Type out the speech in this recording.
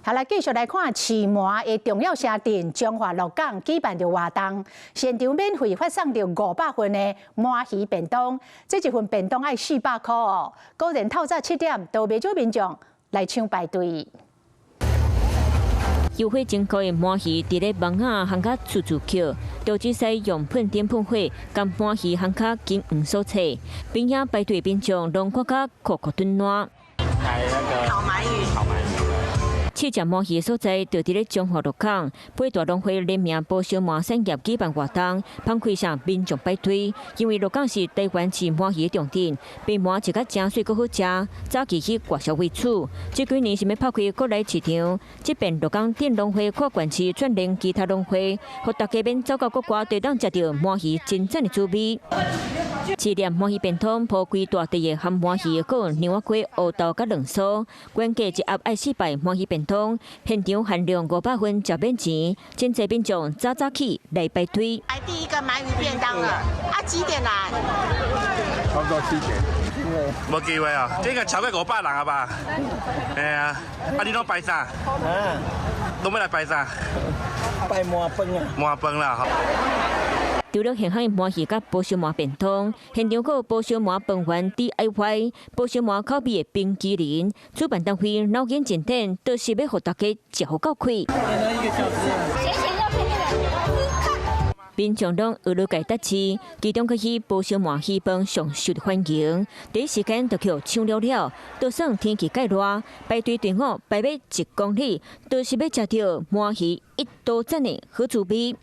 好來，繼續來看飼鰻的重要城鎮彰化鹿港舉辦著活動，現場免費發送著500份的鰻魚便當，這一份便當愛400箍哦。果然透早7點，都袂少民眾來搶排隊。優惠真高的鰻魚，佇咧網仔烘甲脆脆叫，就只使用噴頂噴火，將鰻魚烘較金黃酥脆。邊仔排隊民眾攏看甲酷酷頓爛。烤鰻魚。烤鰻魚。試食鰻魚的所在，就佇咧彰化鹿港，八大農會聯名寶燒鰻產業舉辦活動，芳開向民眾排隊。因為鹿港是台灣飼鰻魚的重鎮，白鰻食甲誠媠閣好食，早期以外銷為主。這幾年是欲拍開國內市場，這遍鹿港鎮農會跨縣市串聯其他農會，予大家免走到國外，就會當食著鰻魚真讚的滋味。試驗鰻魚便當鋪規大塊的鹹鰻魚，閣有娘仔粿、烏豆佮卵酥，原價一盒愛4百鰻魚便當，現場限量500份，食免錢，真濟民眾早早起來排隊。來第一個鰻魚便當了，啊幾點來？差不多7點。無機會啊，這個超過500人啊吧？係啊，啊你攏排啥？啊，攏欲來排啥？排鰻飯啊。鰻飯啦。除了現烘鰻魚佮寶燒鰻便當，現場閣有寶燒鰻飯圓 DIY、寶燒鰻口味的冰淇淋，主辦單位腦筋真電，都是欲予大家食予夠氣。民眾攏學落界得試，其中閣以寶燒鰻魚飯上受著歡迎，第一時間就予搶了了。就算天氣蓋熱，排隊隊伍排欲1公里，都是欲食著鰻魚一刀斬的好滋味。